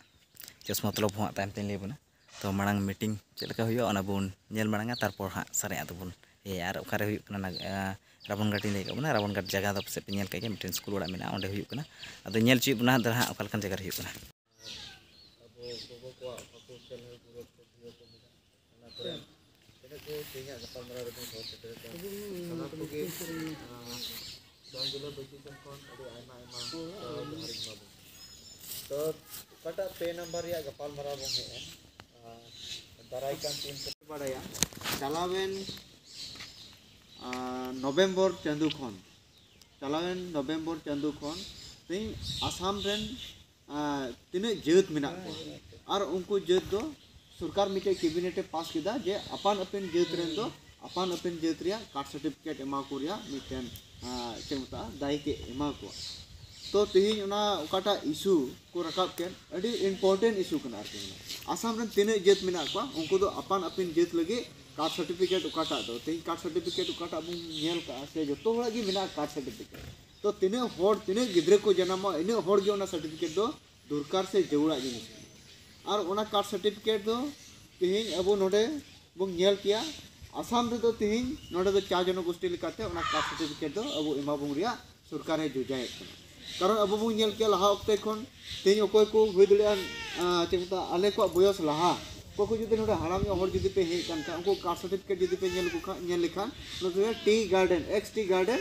ᱪᱮᱥ ᱢᱚᱛᱞᱚᱵ ᱦᱚᱸ ᱦᱟᱸᱜ ᱛᱟᱭᱚᱢ ᱛᱮᱧ ᱞᱟᱹᱭ ᱟᱵᱚᱱᱟ᱾ ᱛᱚ ᱢᱟᱲᱟᱝ ᱢᱤᱴᱤᱝ ᱪᱮᱫ ᱞᱮᱠᱟ ᱦᱩᱭᱩᱜᱼᱟ, ᱚᱱᱟ ᱵᱚᱱ ᱧᱮᱞ ᱢᱟᱲᱟᱝᱟ, ᱛᱟᱨᱯᱚᱨ ᱦᱟᱸᱜ ᱥᱟᱨᱮᱡ ᱟᱜ ᱫᱚᱵᱚᱱ ᱤᱭᱟᱹᱭᱟ᱾ ᱟᱨ ᱚᱠᱟᱨᱮ ᱦᱩᱭᱩᱜ ᱠᱟᱱᱟ, ᱱᱟᱜ-, ᱟ, ᱨᱟᱵᱚᱱ ᱜᱷᱟᱴ ᱤᱧ ᱞᱟᱹᱭ ᱠᱟᱜ ᱵᱚᱱᱟ, ᱨᱟᱵᱚᱱ ᱜᱷᱟᱴ ᱡᱟᱭᱜᱟ ᱫᱚ ᱯᱟᱥᱮᱡ ᱯᱮ ᱧᱮᱞ ᱠᱟᱜ ᱜᱮᱭᱟ, ᱢᱤᱫᱴᱮᱱ ᱥᱠᱩᱞ ᱚᱲᱟᱜ ᱢᱮᱱᱟᱜᱼᱟ, ᱚᱸᱰᱮ ᱦᱩᱭᱩᱜ ᱠᱟᱱᱟ᱾ ᱟᱫᱚ ᱧᱮᱞ ᱦᱚᱪᱚᱭᱮᱫ ᱵᱚᱱᱟ ᱦᱟᱸᱜ ᱫᱟᱫᱟ ᱦᱟᱸᱜ ᱚᱠᱟ ᱞᱮᱠᱟᱱ ᱡᱟᱭᱜᱟ ᱨᱮ ᱦᱩᱭᱩᱜ ᱠᱟᱱᱟ᱾ ᱟᱵᱚ ᱜᱚᱜᱚ ᱠᱚᱣᱟᱜ ᱵᱟᱠᱚ ᱠᱷᱮᱞ ᱦᱩᱭᱩᱜ ᱠᱟᱱᱟ, ᱠᱚ ᱢᱮᱱᱟ᱾ ᱚᱱᱟ ᱠᱚᱨᱮ ᱤᱱᱟᱹ ᱠᱚ ᱛᱮᱦᱮᱧᱟᱜ ᱜᱟᱯᱟᱞᱢᱟᱨᱟᱣ ᱨᱮᱵᱚᱱ ᱫᱚᱦᱚ ᱥᱮᱴᱮᱨ ᱠᱟᱱᱟ᱾ ᱥᱟᱱᱟᱢ ᱠᱚᱜᱮ, ᱟᱸ, ᱡᱚᱱ ᱡᱤᱞᱟᱹ ᱵᱟᱹᱭᱥᱤ ᱥᱮᱱ ᱠᱷᱚᱱ ᱟᱹᱰᱤ ᱟᱭᱢᱟ ᱟᱭᱢᱟ ᱡᱚᱦᱟᱨ ᱤᱧ ᱮᱢᱟ ᱵᱚᱱ ᱠᱟᱱᱟ᱾ ᱛᱚ ᱚᱠᱟᱴᱟᱜ ᱯᱮ ᱱᱟᱢᱵᱟᱨ ᱨᱮᱭᱟᱜ ᱜᱟᱯᱟᱞᱢᱟᱨᱟᱣ ᱵᱚᱱ ᱦᱮᱡ ᱮᱱ, ᱟᱨ ᱫᱟᱨᱟᱭ ᱠᱟᱱ ᱫᱤᱱ ᱠᱚ ᱵᱟᱲᱟᱭᱟ, ᱪᱟᱞᱟᱣᱮᱱ ᱟᱨ ᱱᱚᱵᱷᱮᱢᱵᱚᱨ ᱪᱟᱸᱫᱳ ᱠᱷᱚᱱ, ᱪᱟᱞᱟᱣᱮᱱ ᱱᱚᱵᱷᱮᱢᱵᱚᱨ ᱪᱟᱸᱫᱳ ᱠᱷᱚᱱ ᱛᱮᱦᱮᱧ ᱟᱥᱟᱢ ᱨᱮᱱ ᱟᱨ ᱛᱤᱱᱟᱹᱜ ᱡᱟᱹᱛ ᱢᱮᱱᱟᱜ ᱠᱚᱣᱟ, ᱟᱨ ᱩᱱᱠᱩ ᱡᱟᱹᱛ ᱫᱚ ᱥᱚᱨᱠᱟᱨ ᱢᱤᱫᱴᱮᱡ ᱠᱮᱵᱤᱱᱮᱴ ᱮ ᱯᱟᱥ ᱠᱮᱫᱟ ᱡᱮ ᱟᱯᱟᱱ ᱟᱹᱯᱤᱱ ᱡᱟᱹᱛ ᱨᱮᱱ ᱫᱚ ᱟᱯᱟᱱ ᱟᱹᱯᱤᱱ ᱡᱟᱹᱛ ᱨᱮᱭᱟᱜ ᱠᱟᱥᱴ ᱥᱟᱨᱴᱤᱯᱷᱤᱠᱮᱴ ᱮᱢᱟ ᱠᱚ ᱨᱮᱭᱟᱜ ᱢᱤᱫᱴᱮᱱ ᱟᱨ ᱪᱮᱫ ᱢᱮᱛᱟᱜᱼᱟ, ᱫᱟᱭᱤᱛᱛᱚ ᱮ ᱮᱢᱟ ᱠᱚᱣᱟ᱾ ᱛᱚ ᱛᱮᱦᱮᱧ ᱚᱱᱟ ᱚᱠᱟᱴᱟᱜ ᱤᱥᱩ ᱠᱚ ᱨᱟᱠᱟᱵ ᱠᱮᱫ, ᱟᱹᱰᱤ ᱤᱢᱯᱚᱨᱴᱮᱱᱴ ᱤᱥᱩ ᱠᱟᱱᱟ ᱟᱨᱠᱤ᱾ ᱢᱟᱱᱮ ᱟᱥᱟᱢ ᱨᱮᱱ ᱛᱤᱱᱟᱹᱜ ᱡᱟᱹᱛ ᱢᱮᱱᱟᱜ ᱠᱚᱣᱟ, ᱩᱱᱠᱩ ᱫᱚ ᱟᱯᱟᱱ ᱟᱹᱯᱤᱱ ᱡᱟᱹᱛ ᱞᱟᱹᱜᱤᱫ ᱠᱟᱥᱴ ᱥᱟᱨᱴᱤᱯᱷᱤᱠᱮᱴ ᱚᱠᱟᱴᱟᱜ ᱫᱚ, ᱛᱮᱦᱮᱧ ᱠᱟᱥᱴ ᱥᱟᱨᱴᱤᱯᱷᱤᱠᱮᱴ ᱚᱠᱟᱴᱟᱜ ᱵᱚᱱ ᱧᱮᱞ ᱠᱟᱜᱼᱟ ᱥᱮ ᱡᱚᱛᱚ ᱦᱚᱲᱟᱜ ᱜᱮ ᱢᱮᱱᱟᱜᱼᱟ ᱠᱟᱥᱴ ᱥᱟᱨᱴᱤᱯᱷᱤᱠᱮᱴ᱾ ᱛᱚ ᱛᱤᱱᱟᱹᱜ ᱦᱚᱲ, ᱛᱤᱱᱟᱹᱜ ᱜᱤᱫᱽᱨᱟᱹ ᱠᱚ ᱡᱟᱱᱟᱢᱚᱜᱼᱟ, ᱤᱱᱟᱹᱜ ᱦᱚᱲ ᱜᱮ ᱚᱱᱟ ᱥᱟᱨᱴᱤᱯᱷᱤᱠᱮᱴ ᱫᱚ ᱫᱚᱨᱠᱟᱨ ᱥᱮ ᱡᱟᱹᱨᱩᱲᱟᱜ ᱡᱤᱱᱤᱥ ᱠᱟᱱᱟ᱾ ᱟᱨ ᱚᱱᱟ ᱠᱟᱥᱴ ᱥᱟᱨᱴᱤᱯᱷᱤᱠᱮᱴ ᱫᱚ ᱛᱮᱦᱮᱧ ᱟᱵᱚ ᱱᱚᱰᱮ ᱵᱚᱱ ᱧᱮᱞ ᱠᱮᱭᱟ, ᱟᱥᱟᱢ ᱨᱮᱫᱚ ᱛᱮᱦᱮᱧ ᱱᱚᱰᱮ ᱫᱚ ᱪᱟ ᱡᱚᱱᱚᱜᱳᱥᱴᱤ ᱞᱮᱠᱟᱛᱮ ᱚᱱᱟ ᱠᱟᱥᱴ ᱥᱟᱨᱴᱤᱯᱷᱤᱠᱮᱴ ᱫᱚ ᱟᱵᱚ ᱮᱢᱟ ᱵᱚᱱ ᱨᱮᱭᱟᱜ ᱥᱚᱨᱠᱟᱨᱮ ᱡᱚᱡᱟᱭᱮᱫ ᱠᱟᱱᱟ᱾ ᱠᱟᱨᱚᱱ ᱟᱵᱚ ᱵᱚᱱ ᱧᱮᱞ ᱠᱮᱭᱟ ᱞᱟᱦᱟ ᱚᱠᱛᱮ ᱠᱷᱚᱱ ᱛᱮᱦᱮᱧ ᱚᱠᱚᱭ ᱠᱚ ᱦᱩᱭ ᱫᱟᱲᱮᱭᱟᱜᱼᱟ, ᱟᱸ, ᱪᱮᱫ ᱠᱚ ᱢᱮᱛᱟᱜᱼᱟ, ᱟᱞᱮ ᱠᱚᱣᱟᱜ ᱵᱚᱭᱚᱥ ᱞᱟᱦᱟ, ᱚᱠᱚᱭ ᱠᱚ ᱡᱩᱫᱤ ᱱᱚᱰᱮ ᱦᱟᱲᱟᱢ ᱧᱚᱜ ᱦᱚᱲ ᱡᱩᱫᱤ ᱯᱮ ᱦᱮᱡ ᱠᱟᱱ ᱠᱷᱟᱱ, ᱩᱱᱠᱩ ᱠᱟᱥᱴ ᱥᱟᱨᱴᱤᱯᱷᱤᱠᱮᱴ ᱡᱩᱫᱤ ᱯᱮ ᱧᱮᱞ ᱞᱮᱠᱚ ᱠᱷᱟᱱ, ᱧᱮᱞ ᱞᱮᱠᱷᱟᱱ ᱱᱚᱛᱮ T garden, X T garden,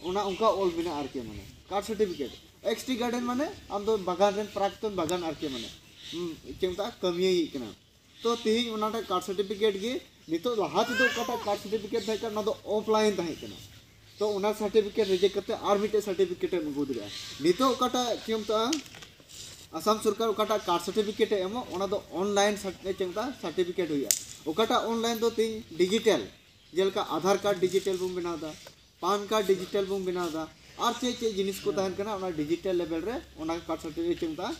ᱚᱱᱟ ᱚᱱᱠᱟ ᱚᱞ ᱢᱮᱱᱟᱜᱼᱟ ᱟᱨᱠᱤ᱾ ᱢᱟᱱᱮ caste certificate, X T garden ᱢᱟᱱᱮ ᱟᱢ ᱫᱚ ᱵᱟᱜᱟᱱ ᱨᱮᱱ ᱯᱨᱟᱠᱛᱚᱱ ᱵᱟᱜᱟᱱ ᱟᱨᱠᱤ, ᱢᱟᱱᱮ, ᱦᱩᱸ, ᱪᱮᱫ ᱢᱮᱛᱟᱜᱼᱟ, ᱠᱟᱹᱢᱤᱭᱟᱹᱭᱤᱡ ᱠᱟᱱᱟ᱾ ᱛᱚ ᱛᱮᱦᱮᱧ ᱚᱱᱟᱴᱟᱜ ᱠᱟᱥᱴ ᱥᱟᱨᱴᱤᱯᱷᱤᱠᱮᱴ ᱜᱮ ᱱᱤᱛᱚᱜ, ᱞᱟᱦᱟ ᱛᱮᱫᱚ ᱚᱠᱟᱴᱟᱜ ᱠᱟᱥᱴ ᱥᱟᱨᱴᱤᱯᱷᱤᱠᱮᱴ ᱛᱟᱦᱮᱸ ᱠᱟᱱᱟ, ᱚᱱᱟ ᱫᱚ ᱚᱯᱷᱞᱟᱭᱤᱱ ᱛᱟᱦᱮᱸ ᱠᱟᱱᱟ᱾ ᱛᱚ ᱚᱱᱟ ᱥᱟᱨᱴᱤᱯᱷᱤᱠᱮᱴ ᱨᱤᱡᱮᱠᱴ ᱠᱟᱛᱮ ᱟᱨ ᱢᱤᱫᱴᱮᱡ ᱥᱟᱨᱴᱤᱯᱷᱤᱠᱮᱴ ᱮᱢ ᱟᱹᱜᱩ ᱫᱟᱲᱮᱭᱟᱜᱼᱟ᱾ ᱱᱤᱛᱚᱜ ᱚᱠᱟᱴᱟᱜ ᱪᱮᱫ ᱢᱮᱛᱟᱜᱼᱟ, ᱟᱥᱟᱢ ᱥᱚᱨᱠᱟᱨ ᱚᱠᱟᱴᱟᱜ ᱠᱟᱥᱴ ᱥᱟᱨᱴᱤᱯᱷᱤᱠᱮᱴ ᱮ ᱮᱢᱚᱜ, ᱚᱱᱟ ᱫᱚ ᱚᱱᱞᱟᱭᱤᱱ ᱥᱟᱨᱴ-, ᱪᱮᱫ ᱢᱮᱛᱟᱜᱼᱟ, ᱥᱟᱨᱴᱤᱯᱷᱤᱠᱮᱴ ᱦᱩᱭᱩᱜᱼᱟ᱾ ᱚᱠᱟᱴᱟᱜ ᱚᱱᱞᱟᱭᱤᱱ ᱫᱚ ᱛᱮᱦᱮᱧ ᱰᱤᱡᱤᱴᱟᱞ, ᱡᱮᱞᱮᱠᱟ ᱟᱫᱷᱟᱨ ᱠᱟᱨᱰ ᱰᱤᱡᱤᱴᱟᱞ ᱵᱚᱱ ᱵᱮᱱᱟᱣ ᱮᱫᱟ, ᱯᱟᱱ ᱠᱟᱨᱰ ᱰᱤᱡᱤᱴᱟᱞ ᱵᱚᱱ ᱵᱮᱱᱟᱣ ᱮᱫᱟ, ᱟᱨ ᱪᱮᱫ ᱪᱮᱫ ᱡᱤᱱᱤᱥ ᱠᱚ ᱛᱟᱦᱮᱱ ᱠᱟᱱᱟ, ᱚᱱᱟ ᱰᱤᱡᱤᱴᱟᱞ ᱞᱮᱵᱮᱞ ᱨᱮ ᱚᱱᱟ ᱠᱟᱥᱴ ᱥᱟᱨᱴᱤᱯᱷᱤᱠᱮᱴ ᱪᱮᱫ ᱢᱮᱛᱟᱜᱼᱟ,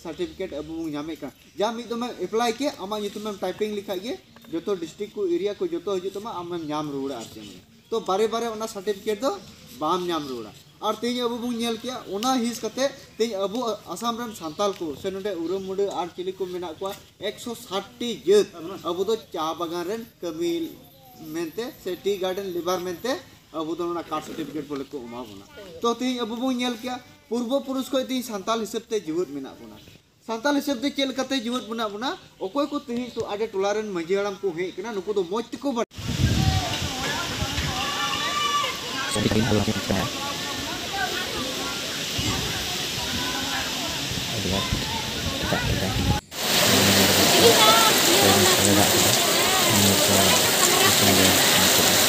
ᱥᱟᱨᱴᱤᱯᱷᱤᱠᱮᱴ ᱟᱵᱚ ᱵᱚᱱ ᱧᱟᱢᱮᱫ ᱠᱟᱱ᱾ ᱡᱟ ᱢᱤᱫ ᱫᱚᱢᱮᱢ ᱮᱯᱞᱟᱭ ᱠᱮᱫ, ᱟᱢᱟᱜ ᱧᱩᱛᱩᱢᱮᱢ ᱴᱟᱭᱯᱤᱝ ᱞᱮᱠᱷᱟᱡ ᱜᱮ ᱡᱚᱛᱚ ᱰᱤᱥᱴᱨᱤᱠᱴ ᱠᱚ, ᱮᱨᱤᱭᱟ ᱠᱚ ᱡᱚᱛᱚ ᱦᱤᱡᱩᱜ ᱛᱟᱢᱟ, ᱟᱢᱮᱢ ᱧᱟᱢ ᱨᱩᱣᱟᱹᱲᱟ ᱟᱨ ᱪᱮᱫ᱾ ᱛᱚ ᱵᱟᱨᱮ ᱵᱟᱨᱮ ᱚᱱᱟ ᱥᱟᱨᱴᱤᱯᱷᱤᱠᱮᱴ ᱫᱚ ᱵᱟᱢ ᱧᱟᱢ ᱨᱩᱣᱟᱹᱲᱟ᱾ ᱟᱨ ᱛᱮᱦᱮᱧ ᱟᱵᱚ ᱵᱚᱱ ᱧᱮᱞ ᱠᱮᱭᱟ, ᱚᱱᱟ ᱦᱤᱥ ᱠᱟᱛᱮ ᱛᱮᱦᱮᱧ ᱟᱵᱚ ᱟᱥᱟᱢ ᱨᱮᱱ ᱥᱟᱱᱛᱟᱞ ᱠᱚ ᱥᱮ ᱱᱚᱰᱮ ᱩᱨᱟᱹᱢ ᱢᱩᱰᱟᱹ ᱟᱨ ᱪᱤᱞᱤ ᱠᱚ ᱢᱮᱱᱟᱜ ᱠᱚᱣᱟ, ᱮᱠᱥᱚ ᱥᱟᱴ ᱴᱤ ᱡᱟᱹᱛ ᱟᱵᱚ ᱫᱚ ᱪᱟ ᱵᱟᱜᱟᱱ ᱨᱮᱱ ᱠᱟᱹᱢᱤ ᱢᱮᱱᱛᱮ ᱥᱮ ᱴᱤ ᱜᱟᱨᱰᱮᱱ ᱞᱮᱵᱟᱨ ᱢᱮᱱᱛᱮ ᱟᱵᱚ ᱫᱚ ᱚᱱᱟ ᱠᱟᱥᱴ ᱥᱟᱨᱴᱤᱯᱷᱤᱠᱮᱴ ᱵᱚᱞᱮ ᱠᱚ ᱮᱢᱟ ᱵᱚᱱᱟ᱾ ᱛᱚ ᱛᱮᱦᱮᱧ ᱟᱵᱚ ᱵᱚᱱ ᱧᱮᱞ ᱠᱮᱭᱟ, ᱯᱩᱨᱵᱚ ᱯᱩᱨᱩᱥ ᱠᱷᱚᱱ ᱛᱮᱦᱮᱧ ᱥᱟᱱᱛᱟᱞ ᱦᱤᱥᱟᱹᱵ ᱛᱮ ᱡᱤᱣᱮᱫ ᱢᱮᱱᱟᱜ ᱵᱚᱱᱟ᱾ ᱥᱟᱱᱛᱟᱞ ᱦᱤᱥᱟᱹᱵ ᱛᱮ ᱪᱮᱫ ᱞᱮᱠᱟᱛᱮ ᱡᱤᱣᱮᱫ ᱢᱮᱱᱟᱜ ᱵᱚᱱᱟ? ᱚᱠᱚᱭ ᱠᱚ ᱛᱮᱦᱮᱧ ᱛᱚ ᱟᱞᱮ ᱴᱚᱞᱟ ᱨᱮᱱ ᱢᱟᱹᱡᱷᱤ ᱦᱟᱲᱟᱢ ᱠᱚ ᱦᱮᱡ ᱠᱟᱱᱟ, ᱱᱩᱠᱩ ᱫᱚ ᱢᱚᱡᱽ ᱛᱮᱠᱚ ᱵᱟᱲᱟᱭᱟ᱾ ᱮᱴᱟᱜ ᱠᱮᱫᱟ᱾ ᱴᱨᱮᱱ ᱥᱟᱞᱮ ᱫᱟᱜ ᱠᱮᱫᱟ᱾ ᱱᱤᱭᱟᱹ ᱠᱚ ᱧᱩᱛᱩᱢ ᱫᱚ ᱢᱩᱪᱟᱹᱫ ᱮᱱᱟ᱾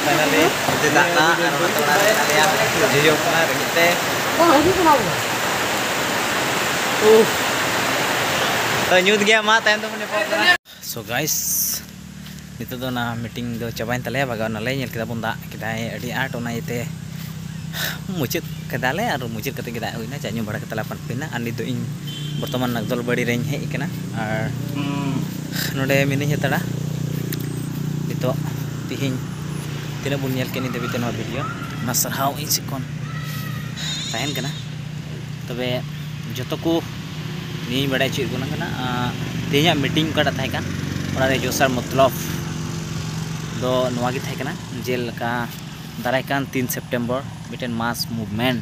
Finally, ᱡᱩᱫᱤ ᱫᱟᱜ ᱱᱟ ᱟᱨ ᱚᱱᱟᱛᱮ ᱚᱲᱟᱜ ᱨᱮ ᱢᱮᱱᱟᱜ ᱞᱮᱭᱟ, ᱡᱤᱨᱟᱹᱣ ᱠᱟᱱᱟ ᱨᱮᱸᱜᱮᱡ ᱛᱮ᱾ ᱛᱚ, ᱧᱩᱛ ᱜᱮᱭᱟ, ᱢᱟ ᱛᱟᱭᱚᱢ ᱛᱮᱵᱚᱱ ᱧᱟᱯᱟᱢ ᱠᱟᱱᱟ᱾ So guys, ᱱᱤᱛᱚᱜ ᱫᱚ ᱚᱱᱟ meeting ᱫᱚ ᱪᱟᱵᱟᱭᱮᱱ ᱛᱟᱞᱮᱭᱟ, ᱵᱟᱜᱟᱣ ᱱᱟᱞᱮ, ᱧᱮᱞ ᱠᱮᱫᱟ ᱵᱚᱱ ᱫᱟᱜ ᱠᱮᱫᱟᱭ ᱟᱹᱰᱤ ᱟᱸᱴ, ᱚᱱᱟ ᱤᱭᱟᱹᱛᱮ ᱢᱩᱪᱟᱹᱫ ᱠᱮᱫᱟᱞᱮ ᱟᱨ ᱢᱩᱪᱟᱹᱫ ᱠᱟᱛᱮ ᱜᱮ ᱫᱟᱜ ᱦᱩᱭᱱᱟ, ᱪᱟ ᱧᱩ ᱵᱟᱲᱟ ᱠᱟᱛᱮ ᱞᱮ ᱟᱯᱟᱱ ᱟᱹᱯᱤᱱ ᱱᱟ᱾ ᱟᱨ ᱱᱤᱛ ᱫᱚ ᱤᱧ ᱵᱚᱨᱛᱚᱢᱟᱱ ᱱᱟᱜᱫᱚᱞ ᱵᱟᱲᱤ ᱨᱮᱧ ᱦᱮᱡ ᱟᱠᱟᱱᱟ᱾ ᱟᱨ ᱱᱚᱰᱮ ᱢᱤᱱᱟᱹᱧ ᱦᱟᱛᱟᱲᱟ ᱱᱤᱛᱚᱜ᱾ ᱛᱤᱦᱤᱧ ᱛᱤᱱᱟᱹᱜ ᱵᱚᱱ ᱧᱮᱞ ᱠᱮᱫ ᱱᱤᱛ ᱫᱷᱟᱹᱵᱤᱡ ᱛᱮ ᱱᱚᱣᱟ video, ᱚᱱᱟ ᱥᱟᱨᱦᱟᱣ ᱤᱧ ᱥᱮᱫ ᱠᱷᱚᱱ ᱛᱟᱦᱮᱱ ᱠᱟᱱᱟ᱾ ᱛᱚᱵᱮ ᱡᱚᱛᱚ ᱠᱚ ᱱᱤᱭᱟᱹᱧ ᱵᱟᱲᱟᱭ ᱦᱚᱪᱚᱭᱮᱫ ᱵᱚᱱᱟ ᱠᱟᱱᱟ, ᱟᱸ, ᱛᱮᱦᱮᱧᱟᱜ meeting ᱚᱠᱟᱴᱟᱜ ᱛᱟᱦᱮᱸ ᱠᱟᱱ, ᱚᱱᱟ ᱨᱮ ᱡᱳᱥ ᱟᱨ ᱢᱚᱛᱞᱚᱵ ᱫᱚ ᱱᱚᱣᱟ ᱜᱮ ᱛᱟᱦᱮᱸ ᱠᱟᱱᱟ, ᱡᱮᱞᱮᱠᱟ ᱫᱟᱨᱟᱭ ᱠᱟᱱ ᱛᱤᱱ September ᱢᱤᱫᱴᱮᱱ mass movement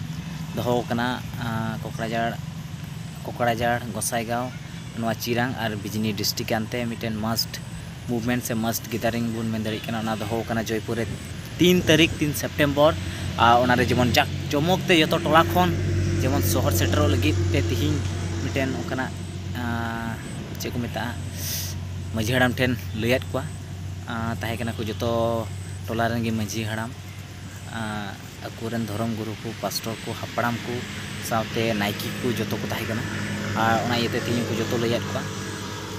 ᱫᱚᱦᱚ ᱟᱠᱟᱱᱟ, ᱟᱸ, ᱠᱚᱠᱲᱟᱡᱟᱲ, ᱠᱚᱠᱲᱟᱡᱟᱲ, ᱜᱚᱸᱥᱟᱭᱜᱟᱸᱣ, ᱱᱚᱣᱟ ᱪᱤᱨᱟᱝ ᱟᱨ ᱵᱤᱡᱽᱱᱤ district ᱟᱱᱛᱮ ᱢᱤᱫᱴᱮᱱ mass movement ᱥᱮ mass gathering ᱵᱚᱱ ᱢᱮᱱ ᱫᱟᱲᱮᱭᱟᱜ ᱠᱟᱱᱟ, ᱚᱱᱟ ᱫᱚᱦᱚ ᱟᱠᱟᱱᱟ ᱡᱚᱭᱯᱩᱨ ᱨᱮ ᱛᱤᱱ ᱛᱟᱹᱨᱤᱠᱷ, ᱛᱤᱱ September᱾ ᱟᱨ ᱚᱱᱟᱨᱮ ᱡᱮᱢᱚᱱ ᱡᱟᱠ ᱡᱚᱢᱚᱠ ᱛᱮ ᱡᱚᱛᱚ ᱴᱚᱞᱟ ᱠᱷᱚᱱ ᱡᱮᱢᱚᱱ ᱥᱚᱦᱚᱨ ᱥᱮᱴᱮᱨᱚᱜ ᱞᱟᱹᱜᱤᱫ ᱛᱮ ᱛᱤᱦᱤᱧ ᱢᱤᱫᱴᱮᱱ ᱚᱱᱠᱟᱱᱟᱜ, ᱟᱸ, ᱪᱮᱫ ᱠᱚ ᱢᱮᱛᱟᱜᱼᱟ, ᱢᱟᱹᱡᱷᱤ ᱦᱟᱲᱟᱢ ᱴᱷᱮᱱ ᱞᱟᱹᱭᱟᱫ ᱠᱚᱣᱟ᱾ ᱟᱸ, ᱛᱟᱦᱮᱸ ᱠᱟᱱᱟ ᱠᱚ ᱡᱚᱛᱚ ᱴᱚᱞᱟ ᱨᱮᱱ ᱜᱮ ᱢᱟᱹᱡᱷᱤ ᱦᱟᱲᱟᱢ, ᱟᱸ, ᱟᱠᱚᱨᱮᱱ ᱫᱷᱚᱨᱚᱢ ᱜᱩᱨᱩ ᱠᱚ, ᱯᱟᱥᱴᱚᱨ ᱠᱚ, ᱦᱟᱯᱲᱟᱢ ᱠᱚ, ᱥᱟᱶᱛᱮ ᱱᱟᱭᱠᱮ ᱠᱚ, ᱡᱚᱛᱚ ᱠᱚ ᱛᱟᱦᱮᱸ ᱠᱟᱱᱟ᱾ ᱟᱨ ᱚᱱᱟ ᱤᱭᱟᱹᱛᱮ ᱛᱮᱦᱮᱧ ᱩᱱᱠᱩ ᱡᱚᱛᱚ ᱞᱟᱹᱭᱟᱫ ᱠᱚᱣᱟ,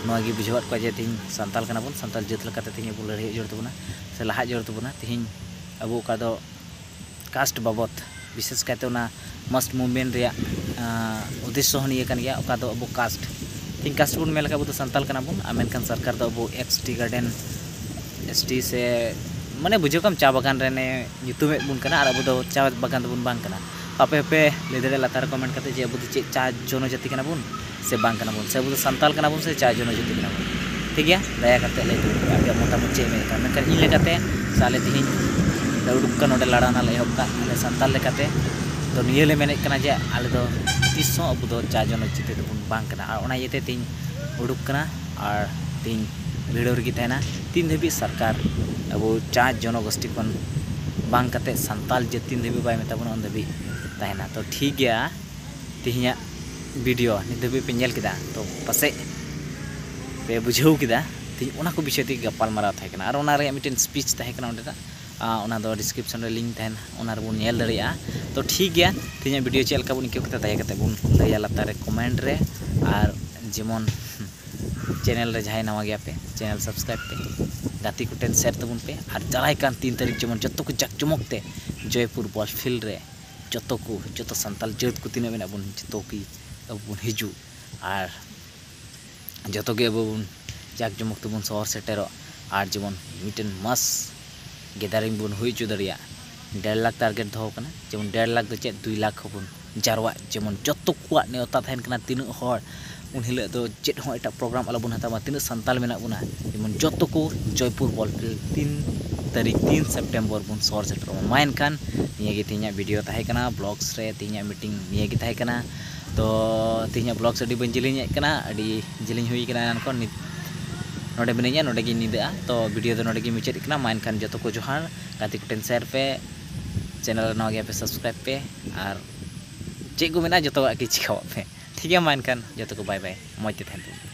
ᱱᱚᱣᱟ ᱜᱮ ᱵᱩᱡᱷᱟᱹᱣᱟᱫ ᱠᱚᱣᱟ ᱡᱮ ᱛᱮᱦᱮᱧ ᱥᱟᱱᱛᱟᱲ ᱠᱟᱱᱟ ᱵᱚᱱ, ᱥᱟᱱᱛᱟᱲ ᱡᱟᱹᱛ ᱞᱮᱠᱟᱛᱮ ᱛᱮᱦᱮᱧ ᱟᱵᱚ ᱞᱟᱹᱲᱦᱟᱹᱭ ᱡᱟᱹᱨᱩᱲ ᱛᱟᱵᱚᱱᱟ ᱥᱮ ᱞᱟᱦᱟᱜ ᱡᱟᱹᱨᱩᱲ ᱛᱟᱵᱚᱱᱟ᱾ ᱛᱮᱦᱮᱧ ᱟᱵᱚ ᱚᱠᱟ ᱫᱚ caste ᱵᱟᱵᱚᱛ, ᱵᱤᱥᱮᱥ ᱠᱟᱭᱛᱮ ᱚᱱᱟ mass movement ᱨᱮᱭᱟᱜ, ᱟᱸ, ᱩᱫᱽᱫᱮᱥᱥᱚ ᱦᱚᱸ ᱱᱤᱭᱟᱹ ᱠᱟᱱ ᱜᱮᱭᱟ, ᱚᱠᱟ ᱫᱚ ᱟᱵᱚ caste, ᱛᱮᱦᱮᱧ caste ᱵᱚᱱ ᱢᱮᱱ ᱞᱮᱠᱷᱟᱱ ᱟᱵᱚ ᱫᱚ ᱥᱟᱱᱛᱟᱲ ᱠᱟᱱᱟ ᱵᱚᱱ, ᱟᱨ ᱢᱮᱱᱠᱷᱟᱱ ᱥᱚᱨᱠᱟᱨ ᱫᱚ ᱟᱵᱚ S T guardian, S T ᱥᱮ ᱢᱟᱱᱮ ᱵᱩᱡᱷᱟᱹᱣ ᱠᱟᱢ ᱪᱟ ᱵᱟᱜᱟᱱ ᱨᱮ ᱧᱩᱛᱩᱢᱮᱫ ᱵᱚᱱ ᱠᱟᱱᱟ, ᱟᱨ ᱟᱵᱚ ᱫᱚ ᱪᱟ ᱵᱟᱜᱟᱱ ᱫᱚᱵᱚᱱ ᱵᱟᱝ ᱠᱟᱱᱟ᱾ ᱟᱯᱮ ᱦᱚᱸᱯᱮ ᱞᱟᱹᱭ ᱫᱟᱲᱮᱭᱟᱜᱼᱟ ᱞᱟᱛᱟᱨ ᱨᱮ comment ᱠᱟᱛᱮ ᱡᱮ ᱟᱵᱚ ᱫᱚ ᱪᱮᱫ ᱪᱟ ᱡᱚᱱᱚᱡᱟᱹᱛᱤ ᱠᱟᱱᱟ ᱵᱚᱱ ᱥᱮ ᱵᱟᱝ ᱠᱟᱱᱟ ᱵᱚᱱ, ᱥᱮ ᱟᱵᱚ ᱫᱚ ᱥᱟᱱᱛᱟᱲ ᱠᱟᱱᱟ ᱵᱚᱱ ᱥᱮ ᱪᱟ ᱡᱚᱱᱚᱡᱟᱹᱛᱤ ᱠᱟᱱᱟ ᱵᱚᱱ? ᱴᱷᱤᱠ ᱜᱮᱭᱟ, ᱫᱟᱭᱟ ᱠᱟᱛᱮ ᱞᱟᱹᱭ ᱛᱟᱵᱚᱱ ᱯᱮ ᱟᱯᱮᱭᱟᱜ ᱢᱚᱛᱟᱢᱚᱛ ᱪᱮᱫ ᱢᱮᱱᱮᱫ ᱠᱟᱱᱟ᱾ ᱢᱮᱱᱠᱷᱟᱱ ᱤᱧ ᱞᱮᱠᱟᱛᱮ ᱥᱮ ᱟᱞᱮ ᱛᱮᱦᱮᱧ ᱞᱮ ᱩᱰᱩᱠ ᱠᱟᱱ ᱱᱚᱰᱮ ᱞᱟᱲᱟ ᱨᱮᱱᱟᱜ ᱞᱮ ᱮᱦᱚᱵ ᱠᱟᱜ, ᱟᱞᱮ ᱥᱟᱱᱛᱟᱲ ᱞᱮᱠᱟᱛᱮ ᱫᱚ ᱱᱤᱭᱟᱹ ᱞᱮ ᱢᱮᱱᱮᱫ ᱠᱟᱱᱟ ᱡᱮ ᱟᱞᱮ ᱫᱚ ᱛᱤᱥ ᱦᱚᱸ ᱟᱵᱚ ᱫᱚ ᱪᱟ ᱡᱚᱱᱚᱡᱟᱹᱛᱤ ᱫᱚᱵᱚᱱ ᱵᱟᱝ ᱠᱟᱱᱟ᱾ ᱟᱨ ᱚᱱᱟ ᱤᱭᱟᱹᱛᱮ ᱛᱮᱦᱮᱧ ᱩᱰᱩᱠ ᱠᱟᱱᱟ ᱟᱨ ᱛᱮᱦᱮᱧ ᱵᱷᱤᱲᱟᱹᱣ ᱨᱮᱜᱮ ᱛᱟᱦᱮᱱᱟ᱾ ᱛᱤᱱ ᱫᱷᱟᱹᱵᱤᱡ ᱥᱚᱨᱠᱟᱨ ᱟᱵᱚ ᱪᱟᱸᱪ ᱡᱚᱱᱚᱜᱳᱥᱴᱤ ᱠᱷᱚᱱ ᱵᱟᱝ ᱠᱟᱛᱮ ᱥᱟᱱᱛᱟᱞ ᱡᱟᱹᱛ ᱛᱤᱱ ᱫᱷᱟᱹᱵᱤᱡ ᱵᱟᱭ ᱢᱮᱛᱟ ᱵᱚᱱᱟ, ᱩᱱ ᱫᱷᱟᱹᱵᱤᱡ ᱛᱟᱦᱮᱱᱟ᱾ ᱛᱚ ᱴᱷᱤᱠ ᱜᱮᱭᱟ, ᱛᱮᱦᱮᱧᱟᱜ ᱵᱷᱤᱰᱤᱭᱳ ᱱᱤᱛ ᱫᱷᱟᱹᱵᱤᱡ ᱯᱮ ᱧᱮᱞ ᱠᱮᱫᱟ, ᱛᱚ ᱯᱟᱥᱮᱡ ᱯᱮ ᱵᱩᱡᱷᱟᱹᱣ ᱠᱮᱫᱟ᱾ ᱛᱮᱦᱮᱧ ᱚᱱᱟ ᱠᱚ ᱵᱤᱥᱚᱭ ᱛᱮᱜᱮ ᱜᱟᱯᱟᱞ ᱢᱟᱨᱟᱣ ᱛᱟᱦᱮᱸ ᱠᱟᱱᱟ᱾ ᱟᱨ ᱚᱱᱟ ᱨᱮᱭᱟᱜ ᱢᱤᱫᱴᱮᱱ ᱥᱯᱤᱪ ᱛᱟᱦᱮᱸ ᱠᱟᱱᱟ ᱚᱸᱰᱮᱱᱟᱜ, ᱟᱨ ᱚᱱᱟ ᱫᱚ ᱰᱤᱥᱠᱨᱤᱯᱥᱚᱱ ᱨᱮ ᱞᱤᱝᱠ ᱛᱟᱦᱮᱱᱟ, ᱚᱱᱟ ᱨᱮᱵᱚᱱ ᱧᱮᱞ ᱫᱟᱲᱮᱭᱟᱜᱼᱟ᱾ ᱛᱚ ᱴᱷᱤᱠ ᱜᱮᱭᱟ, ᱛᱮᱦᱮᱧᱟᱜ ᱵᱷᱤᱰᱤᱭᱳ ᱪᱮᱫ ᱞᱮᱠᱟ ᱵᱚᱱ ᱟᱹᱭᱠᱟᱹᱣ ᱠᱮᱫᱟ, ᱫᱟᱭᱟ ᱠᱟᱛᱮ ᱵᱚᱱ ᱞᱟᱹᱭᱟ ᱞᱟᱛᱟᱨ ᱨᱮ ᱠᱚᱢᱮᱱᱴ ᱨᱮ᱾ ᱟᱨ ᱡᱮᱢᱚᱱ ᱪᱮᱱᱮᱞ ᱨᱮ ᱡᱟᱦᱟᱸᱭ ᱱᱟᱣᱟ ᱜᱮᱭᱟ ᱯᱮ, ᱪᱮᱱᱮᱞ ᱥᱟᱵᱥᱠᱨᱟᱭᱤᱵᱽ ᱯᱮ, ᱜᱟᱛᱮ ᱠᱚᱴᱷᱮᱱ ᱥᱮᱭᱟᱨ ᱛᱟᱵᱚᱱ ᱯᱮ᱾ ᱟᱨ ᱪᱟᱞᱟᱣ ᱠᱟᱱ ᱛᱤᱱ ᱛᱟᱹᱨᱤᱠᱷ ᱡᱮᱢᱚᱱ ᱡᱚᱛᱚ ᱠᱚ ᱡᱟᱠ ᱡᱚᱢᱚᱠ ᱛᱮ ᱡᱚᱭᱯᱩᱨ ᱵᱚᱞ ᱯᱷᱤᱞᱰ ᱨᱮ ᱡᱚᱛᱚ ᱠᱚ, ᱡᱚᱛᱚ ᱥᱟᱱᱛᱟᱞ ᱡᱟᱹᱛ ᱠᱚ ᱛᱤᱱᱟᱹᱜ ᱢᱮᱱᱟᱜ ᱵᱚᱱ, ᱡᱚᱛᱚ ᱜᱮ ᱟᱵᱚ ᱵᱚᱱ ᱦᱤᱡᱩᱜ᱾ ᱟᱨ ᱡᱚᱛᱚ ᱜᱮ ᱟᱵᱚ ᱵᱚᱱ ᱡᱟᱠ ᱡᱚᱢᱚᱠ ᱛᱮᱵᱚᱱ ᱥᱚᱦᱚᱨ ᱥᱮᱴᱮᱨᱚᱜ᱾ ᱟᱨ ᱡᱮᱢᱚᱱ ᱢᱤᱫᱴᱮᱱ ᱢᱟᱥ ᱜᱮᱫᱟᱨᱤᱝ ᱵᱚᱱ ᱦᱩᱭ ᱦᱚᱪᱚ ᱫᱟᱲᱮᱭᱟᱜ, ᱰᱮᱲ ᱞᱟᱠᱷ ᱴᱟᱨᱜᱮᱴ ᱫᱚᱦᱚ ᱠᱟᱱᱟ᱾ ᱡᱮᱢᱚᱱ ᱰᱮᱲ ᱞᱟᱠᱷ ᱫᱚ ᱪᱮᱫ, ᱫᱩᱭ ᱞᱟᱠᱷ ᱦᱚᱸᱵᱚᱱ ᱡᱟᱨᱣᱟᱜ᱾ ᱡᱮᱢᱚᱱ ᱡᱚᱛᱚ ᱠᱚᱣᱟᱜ ᱱᱮᱣᱛᱟ ᱛᱟᱦᱮᱱ ᱠᱟᱱᱟ, ᱛᱤᱱᱟᱹᱜ ᱦᱚᱲ, ᱩᱱ ᱦᱤᱞᱳᱜ ᱫᱚ ᱪᱮᱫ ᱦᱚᱸ ᱮᱴᱟᱜ ᱯᱨᱳᱜᱨᱟᱢ ᱟᱞᱚᱵᱚᱱ ᱦᱟᱛᱟᱣᱟ᱾ ᱛᱤᱱᱟᱹᱜ ᱥᱟᱱᱛᱟᱞ ᱢᱮᱱᱟᱜ ᱵᱚᱱᱟ, ᱡᱮᱢᱚᱱ ᱡᱚᱛᱚ ᱠᱚ ᱡᱚᱭᱯᱩᱨ ᱵᱚᱞ ᱯᱷᱤᱞᱰ ᱛᱤᱱ ᱛᱟᱹᱨᱤᱠᱷ, ᱛᱤᱱ ᱥᱮᱯᱴᱮᱢᱵᱚᱨ ᱵᱚᱱ ᱥᱚᱦᱚᱨ ᱥᱮᱴᱮᱨᱚᱜ ᱢᱟ᱾ ᱢᱟ ᱮᱱᱠᱷᱟᱱ ᱱᱤᱭᱟᱹ ᱜᱮ ᱛᱮᱦᱮᱧᱟᱜ ᱵᱷᱤᱰᱤᱭᱳ ᱛᱟᱦᱮᱸ ᱠᱟᱱᱟ, ᱵᱞᱚᱜᱥ ᱨᱮ ᱛᱮᱦᱮᱧᱟᱜ ᱢᱤᱴᱤᱝ ᱱᱤᱭᱟᱹ ᱜᱮ ᱛᱟᱦᱮᱸ ᱠᱟᱱᱟ᱾ ᱛᱚ ᱛᱮᱦᱮᱧᱟᱜ ᱵᱞᱚᱜᱥ ᱟᱹᱰᱤ ᱵᱟᱹᱧ ᱡᱮᱞᱮᱧᱮᱫ ᱠᱟᱱᱟ, ᱟᱹᱰᱤ ᱡᱮᱞᱮᱧ ᱦᱩᱭ ᱠᱟᱱᱟ ᱮᱱᱟᱱ ᱠᱷᱚᱱ᱾ ᱱᱤᱛ ᱱᱚᱰᱮ ᱢᱤᱱᱟᱹᱧᱟ, ᱱᱚᱰᱮ ᱜᱤᱧ ᱧᱤᱫᱟᱹᱜᱼᱟ᱾ ᱛᱚ ᱵᱷᱤᱰᱤᱭᱳ ᱫᱚ ᱱᱚᱰᱮ ᱜᱮ ᱢᱩᱪᱟᱹᱫ ᱠᱟᱱᱟ᱾ ᱢᱟ ᱮᱱᱠᱷᱟᱱ ᱡᱚᱛᱚ ᱠᱚ ᱡᱚᱦᱟᱨ, ᱜᱟᱛᱮ ᱠᱚᱴᱷᱮᱱ ᱥᱮᱭᱟᱨ ᱯᱮ, ᱪᱮᱱᱮᱞ ᱨᱮ ᱱᱟᱣᱟ ᱜᱮᱭᱟ ᱯᱮ ᱥᱟᱵᱥᱠᱨᱟᱭᱤᱵᱽ ᱯᱮ, ᱟᱨ ᱪᱮᱫ ᱠᱚ ᱢᱮᱱᱟᱜᱼᱟ ᱡᱚᱛᱚᱣᱟᱜ ᱜᱮ ᱪᱤᱠᱟᱹᱣᱟᱜ ᱯᱮ᱾ ᱴᱷᱤᱠ ᱜᱮᱭᱟ, ᱢᱟ ᱮᱱᱠᱷᱟᱱ ᱡᱚᱛᱚ ᱠᱚ ᱵᱟᱭ ᱵᱟᱭ, ᱢᱚᱡᱽ ᱛᱮ ᱛᱟᱦᱮᱱ ᱛᱟᱵᱚᱱ ᱯᱮ᱾